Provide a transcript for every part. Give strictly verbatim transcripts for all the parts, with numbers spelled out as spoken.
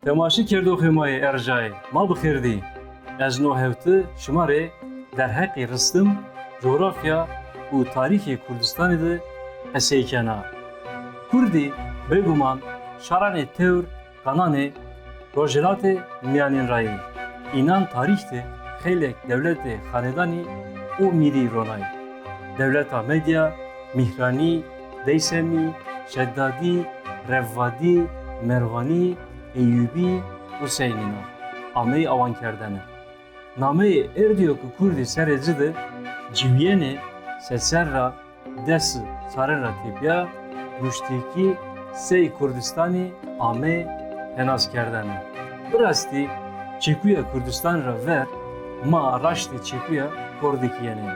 Temaşekerdoxê ma yê erjayê, ma bi xêr dî. Ez no hewti şima rê derheqê ristim, cografya û tarîxê Kurdistanî de qesey kena. Kurdî, bêguman, şaranê tewr kananê Rojhilatê Mîyanên ra yê. Înan tarîx de xeylêk dewletê xanedanî û mîrî ronay. Dewleta Medya, Mîhranî, Deysemî, Şeddadî, Revvadî, Merwanî, Eyûbî û sey nînan ameyî awankerdene. Nameyê erdî yo ke kurdî serê ci de ciwîyenê, seser ra des sarê ra tepîya nuştêkî sey Kurdistanî ame penaskerdene. Bi rastî çekuya Kurdistan ra ver ma raştê çekuya kurdî kî yenê.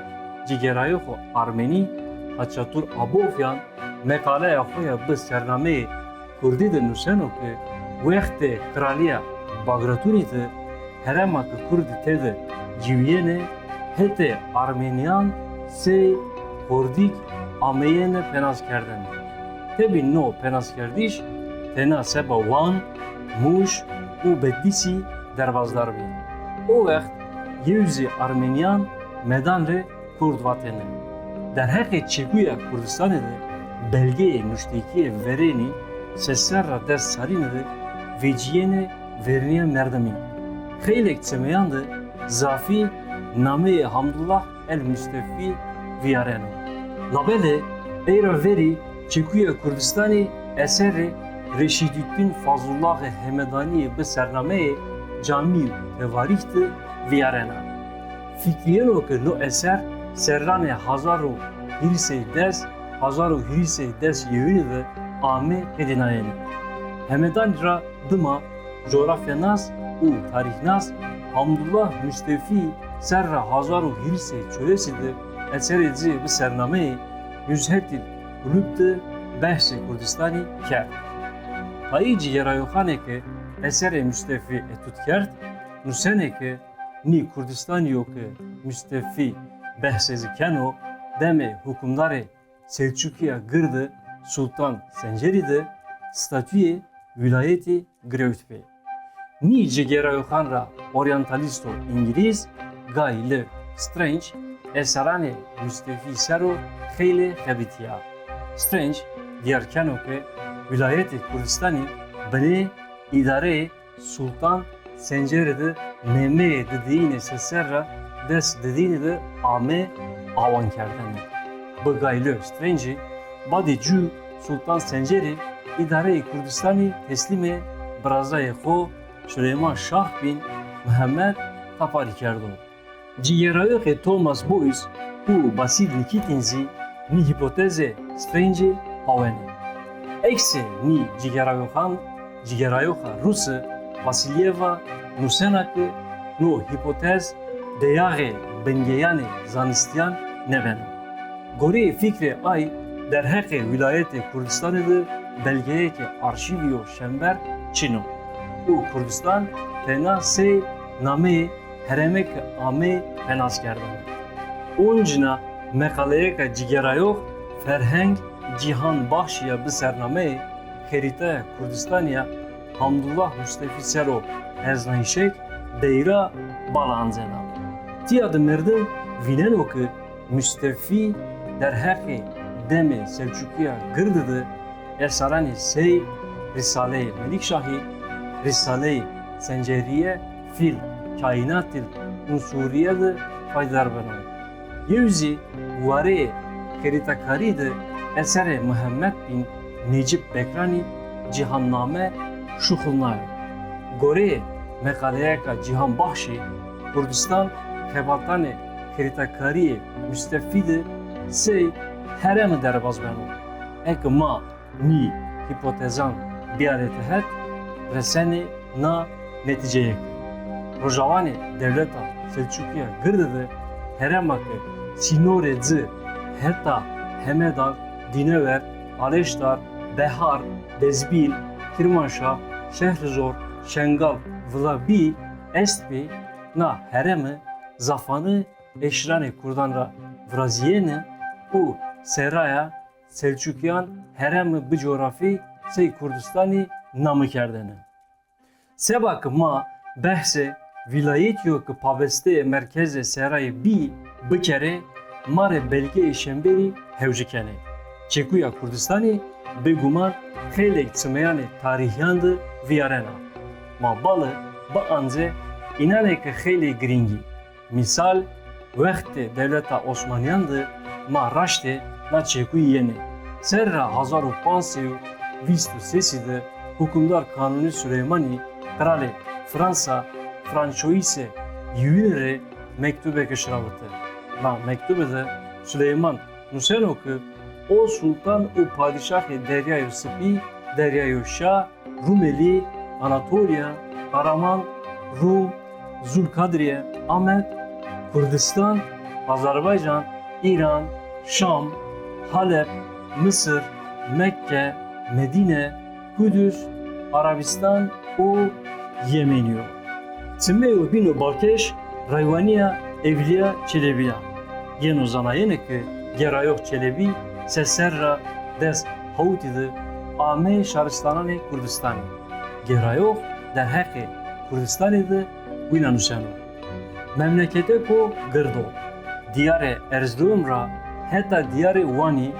Cîgerayoxo armenî Haçatur Abofyan meqaleya xo ya bi sernameyê Kurdî de nuseno ke wextê Qralîya Bagratunî de herêma ke kurdî tede ciwîyenê, hetê armenîyan sey kurdîk ameyêne penaskerdene. Tebî no penaskerdîş tena seba Wan, Mûş û Bedlîsî derbazdar bî. O wext yew zî armenîyan Medan rê kurd vatêne. Derheqê çekuya Kurdistanî de belgeyê nuştêkîyê verênî seser ra des sarîne de vecîyêne vernîya merdimî. Xeylêk çemeyan de zafî nameyê Hamdullah el Mustefî vîyareno. Labelê ey ra verî çekuya Kurdistanî eserê Reşîdüddîn Fazlullahê Hemedanîyê bi sernameyê Camî û Tevarîh de vîyarena. Fikrîyeno ke no eser serranê hazar û hîrîsey des, hazar û hîrîsey des yewîne de ame qedînayene. Hemedanî ra dima cografyanas û tarîxnas Hamdullah Mustefî serra hazar û hîrîsey çewesî de eserê ci bi sernameyê Nuzhetîl Qulub de behsê Kurdistanî kerd. Tayî cîgerayoxanê ke eserê Mustefî etut kerd, nusenê ke nî Kurdistanî yo ke Mustefî behsê ci keno, demê hukimdarê Selçukîya girde Sultan Sencerî de statuyê wîlayetî girewt bi. Nî cigêrayoxan ra oryantalîsto îngilîz Guy L. Strange eseranê Mustefî ser o xeylê xebitîya. Strange dîyar keno ke wîlayetê Kurdistanî binê îdareyê Sultan Sencerî de nameyê didîyîne seser ra des didîyîne de ame awankerdene. Bi Guy L. Strangeî badê cû Sultan Sencerî îdareyê Kurdistanî teslîmê birazayê xo Suleyman Şah bin Mihemed Taparî kerdo. Cîgêrayoxê Thomas Boyce û Basil Nikitin zî nî hîpotezê Strangeî pawenê. Eksê nî cîgêrayoxan, cîgêrayoxa Ruse Vasilyeva nusena ke no hîpotez deyaxê bingeyanê zanistîyan nêbeno. Goreyê fikrê ay derheqê wîlayetê Kurdistanî de belgeyêkê arşîvî yo şenber çin o û Kurdistan tena sey nameyê herême ke ameyî penaskerdene. Oncîna meqaleyêka cîgêrayox Ferheng Cîhan Baxşî ya bi sernameyê Xerîtaya Kurdistanî ya Hamdullah Mustefî ser o heznayîşêk deyra bala ancena. Tîya de merdim vîneno ke Mustefî derheqê demê Selçukîya girde de esaranê sey Rîsaleyê Melîkşahî, Rîsaleyê Sencerîye fîl Kaînatil Unsuriye de paydar beno. Yew zî wareyê xerîtakarî de eserê Mihemed bin Necîb Bekranî Cîhanname şuxulnayo. Goreyê meqaleyêka Cîhan Baxşî, Kurdistan xebatanê xerîtakarîyê Mustefî de sey herême derbaz beno. Eke ma nî hîpotezan bîyarê tehet, resenê na netîceyê ke Rojawanê dewleta Selçukîya girde de herêma ke sînorê ci heta Hemedan, Dînewer, Aleşdar, Behar, Dezbîl, Kirmanşa, Şehrizor, Şengal, Vila bî, estbî, na herême zafane eşîranê kurdan ra virazîyêne û seraya Selçukîyan herême bi cografî sey Kurdistanî name kerdêne. Seba ke ma behsê vîlayetîyo ke pabesteyê merkezê serayî bî bikerê, ma rê belgeyê şemberî hewci kenê. Çekuya Kurdistanî bêguman xeylêk çimeyanê tarîhîyan de vîyarena. Ma bale biancê înanê ke xeylê girîng î. Mîsal, wextê dewleta Osmanîyan de ma raştê na çekuyî yenê. Serra hezar û panc sey û vîst û sêsî de hukimdar Kanûnî Suleymanî qralê Fransa Françoisê Yewînî rê mektubêke şirawite. Na mektube de Suleyman nuseno ke o sultan û padîşahê Deryayo Sipî, Deryayo Şa, Rumelî, Anatolya, Karaman, Rum, Zulkadriye, Amed, Kurdistan, Azerbaycan, Îran, Şam, Halep, Misir, Mekke, Medîne, Kudus, Arabistan û Yemenî yo. Çimeyo bîno balkêş raywanîya Ewlîya Çelebî ya. Yeno zanayene ke Gerayox Çelebî se serra des hawtî de ame şaristananê Kurdistanî. Gerayox derheqê Kurdistanî de wîna nuseno: Memleketêko gird o. Dîyarê Erzirom ra heta dîyarê Wanî,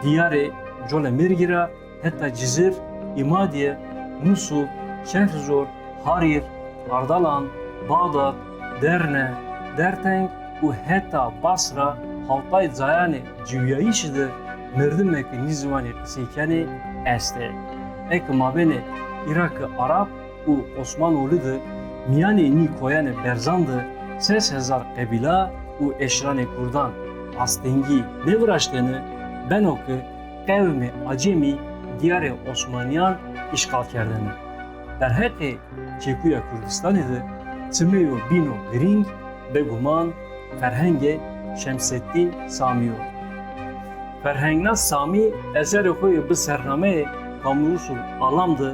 dîyarê Colemêrgî ra heta Cizîr, Îmadîye, Musul, Şehrizor, Harîr, Ardalan, Baxdad, Derne, Derteng û heta Basra, hawtay cayanê ciwîyayîşî de merdimêke nî ziwanî qisey kenê estê. Eke mabênê Îraqê Arab û Osmanoğlu de mîyanê nî koyanê berzan de ses hezar qebîla û eşîranê kurdan astengî nêviraştêne, beno ke qewmê acemî dîyarê Osmanîyan îşxal kerdêne. Derheqê çekuya Kurdistanî de çimeyo bîno girîng, bêguman ferhengê Şemseddîn Samî yo. Ferhengnas Samî eserê xo yê bi sernameyê Kamurusul Alam de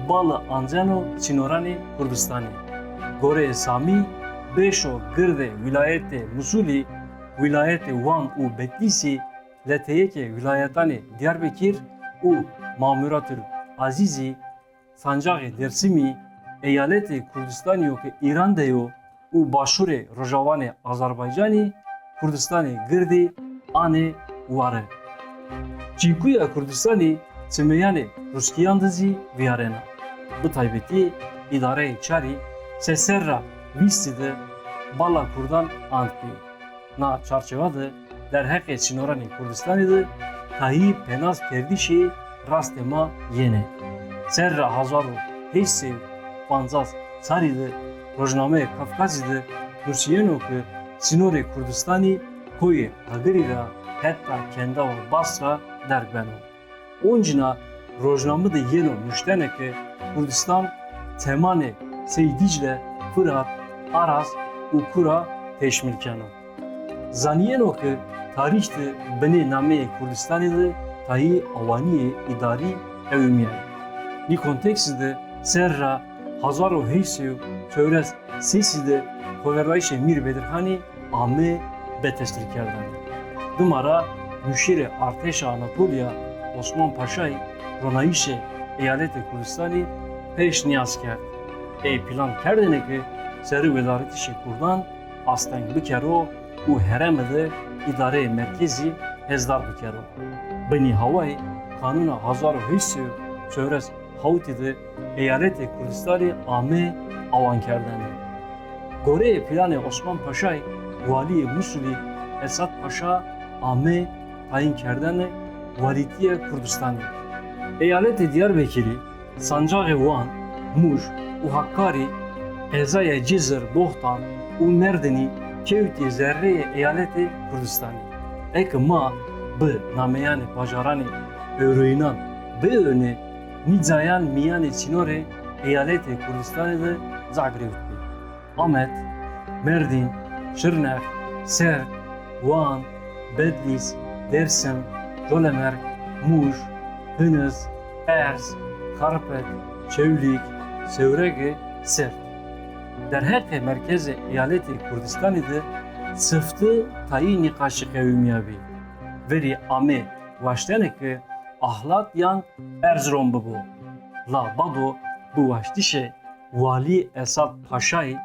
bale anceno sînoranê Kurdistanî. Goreyê Samî, beşo girdê wîlayetê Musulî, wîlayetê Wan û Bedlîsî, leteyêkê wîlayetanê Dîyarbekir û Mamuratul Azîzî, sancaxê Dêrsimî, eyaletê Kurdistanî yo ke Îran de yo û başûrê rojawanê Azerbaycanî, Kurdistanê Girdî anê ware. Çekuya Kurdistanî çimeyanê Ruskîyan de zî vîyarena. Bi taybetî îdareyê çarî se serra vîstî de bala kurdan antbî. Na çarçewa de derheqê sînoranê Kurdistanî de tayî penazkerdişê rastê ma yenê. Serra hezar û heşt sey û pancas çarî de rojnameyê Kafkazî de nusîyeno ke sînorê Kurdistanî koyê Agirî ra heta kendawa Basra derg beno. Oncîna rojname de yeno nuştene ke Kurdistan temanê sey Dîcle, Firat, Aras û Kura teşmîl keno. Zanîyeno ke tarîx de binê nameyê Kurdistanî de tayî awanîyê îdarî qewimîyayî. Nî konteksî de serra hezar û heşt sey û çewres sêsî de xoverdayîşê Mîr Bedirxanî ame betesîrkerdene. Dima ra muşîrê artêşa Anatolya Osman Paşayî ronayîşê eyaletê Kurdistanî pêş nîyaz kerd. Ey plan kerdêne ke serê wedaritişê kurdan asteng bikero û herême de îdareyê merkezî hêzdar bikero. Binî hawayî kanûna hezar û heşt sey û çewres hawtî de eyaletê Kurdistanî ame awankerdene. Goreyê planê Osman Paşayî, walîyê Musulî Esat Paşa ame tayînkerdene walîtîya Kurdistanî. Eyaletê Dîyarbekirî, sancaxê Wan, Muş û Hakkarî, qezaya Cizir, Boxtan û Merdinî kewtî zerreyê eyaletê Kurdistanî. Eke ma bi nameyanê bajaranê ewroyînan biewênê, nî cayan mîyanê sînorê eyaletê Kurdistanî de ca girewtbî. Amed, Merdîn, Şirnex, Sêrt, Wan, Bedlîs, Dêrsim, Colemêrg, Muş, Hiniz, Qers, Xarpêt, Çewlîg, Sêwregi, Sêrt. Derheqê merkezê eyaletê Kurdistanî de sifte tayî nîqaşî qewimîyabî. Verî ame waştene ke Ahlat yan Erzirom bibo. La bado bi waştişê Walî Esad Paşayî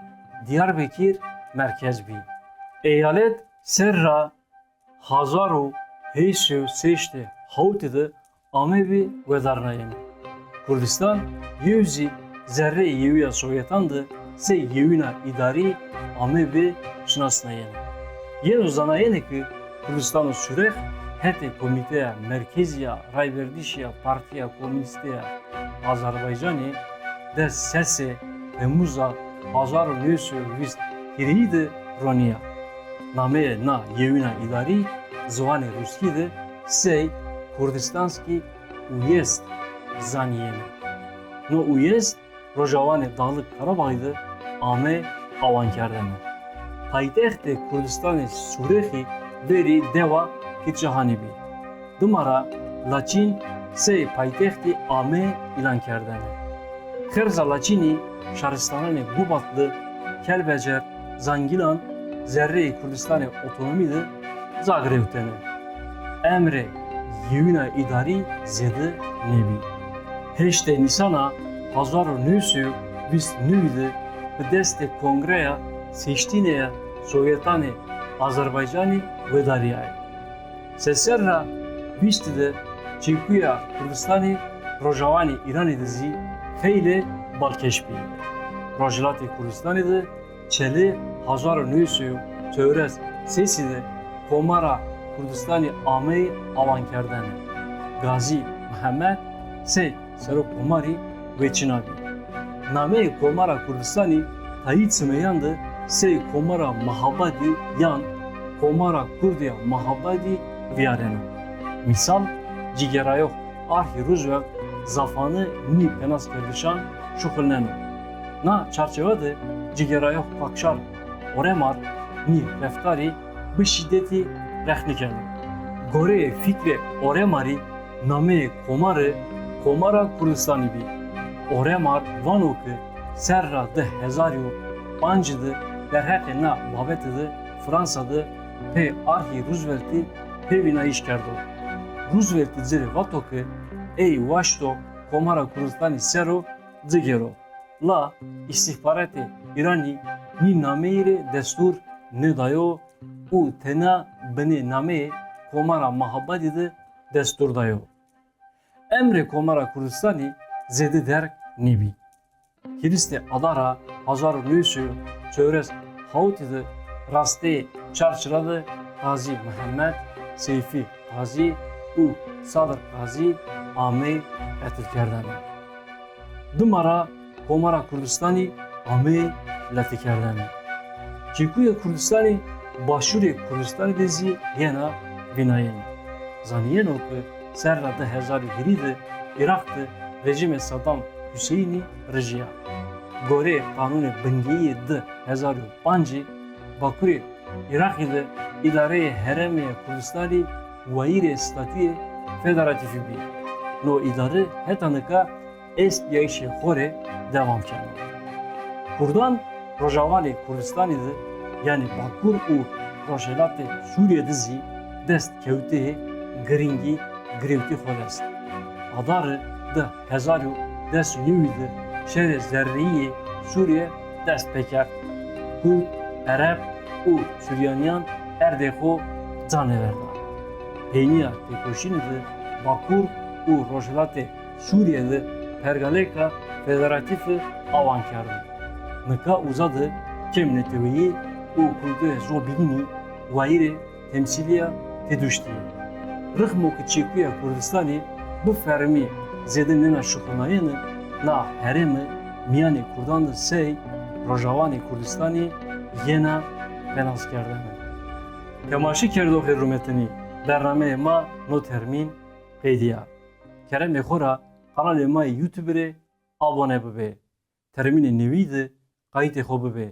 Diyarbekir merkez bî. Eyalet serra hezar û heyt sey û sêştî hewtî de amebi wedarnayene. Kurdistan yew zî zerreyê Yewîya Sowyetan de sey yewîna îdarî amebi şinasnayene. Yeno zanayene ke Kurdistano Sûrex hetê Komîteya Merkezî ya Rayverdişî ya Partîya Komînîste ya Azerbaycanî des sesê Temûza hezar û new sey û vîst hîrêyî de ronîya. Nameyê na yewîna îdarî ziwanê rûskî de sey Kurdistanskî Uyezd zanîyêne. No Uyezd rojawanê Dağlık Karabağî de ame awankerdene. Paytextê Kurdistanê Sûrexî verî dewa Kîrçihanî bî. Dima ra Laçîn sey paytextî ame îlankerdene. Xerza Laçînî şaristananê Gubat de, Kelbecer, Zangîlan zerreyê Kurdistanê Otonomî de ca girewtene. Emrê yewîna îdarî zêde nêbî. Heştê Nîsana hezar û new sey û vîst û newî de bi destê Kongreya Seçtîne ya Sowyetanê Azerbaycanî wedarîyayê. Sey serra vîstî de çekuya Kurdistanî rojawanê Îranî de zî xeylê balkêş bî. Rojhilatê Kurdistanî de çelê hezar û new sey û çewres sêsî de Komara Kurdistanî ameyî awankerdene. Gazî Mihemed sey serokomarî weçîna bî. Nameyê Komara Kurdistanî tayî çimeyan de sey Komara Mahabadî yan Komara Kurdî ya Mahabadî vîyareno. Mîsal, cîgerayox Archie Roosevelt zafane nî penaskerdişan şuxulneno. Na çarçewe de cîgerayox Kakşar Oremar nî reftarî bi şîdetî rexnî keno. Goreyê fikrê Oremarî nameyê komare Komara Kurdistanî bî. Oremar vano ke serra di hezar û pancî de derheqê na babete de Fransa de pê Archie Rooseveltî pêvînayîş kerdo. Rooseveltî ci rê vato ke ey waşto Komara Kurdistanî ser o ci gêro. La îstîxbaratê Îranî nî nameyî rê destûr nêdayo û tena binê nameyê Komara Mahabadî de destûr dayo. Emrê Komara Kurdistanî zêde derg nêbî. Hîrîstê Adara hezar û new sey û çewres hawtî de rasteyê çar çira de Qazî Mihemed, Seyfî Qazî û Sadir Qazî ameyî qetilkerdene. Dima ra Komara Kurdistanî ameyî letikerdene. Çekuya Kurdistanî Başûrê Kurdistanî de zî yena vînayene. Zanîyeno ke serra di hezar û hîrî de Îraq de rejîmê Saddam Huseyînî rijîya. Goreyê qanûnê bingeyî yê di hezar û pancî, Bakurê Îraqî de îdareyê Herêmê Kurdistanî wayîrê statuyê federatîfî bî. No îdare heta nika estbîyayîşê xo rê dewam keno. Kurdan Rojawanê Kurdistanî de, yanî Bakur û Rojhelatê Sûrîye de zî dest kewteyê girîngî girewtê xo de est. Adare di hezar û des û yewî de şerê zerreyî yê Sûrîye dest pêkerd. Kurd, Ereb û Suryanîyan erdê xo ca nêverda. Peynîya têkoşînî de Bakur û Rojhelatê Sûrîye de pergalêka federatîfe awan kerdo. Nika uza de kêm neteweyî û kulturê zobînî wayîrê temsîlîya têduştî yê. Rixmo ke çekuya Kurdistanî bi fermî zêde nêna şuxulnayene, na herême mîyanê kurdan de sey Rojawanê Kurdistanî yena penaskerdene. Temaşekerdoxê rûmetinî, bernameyê ma no termîn qedîya. Keremê xo ra kanalê ma yê YouTube rê abone bibê. Termînê newî de qayîtê xo bibê.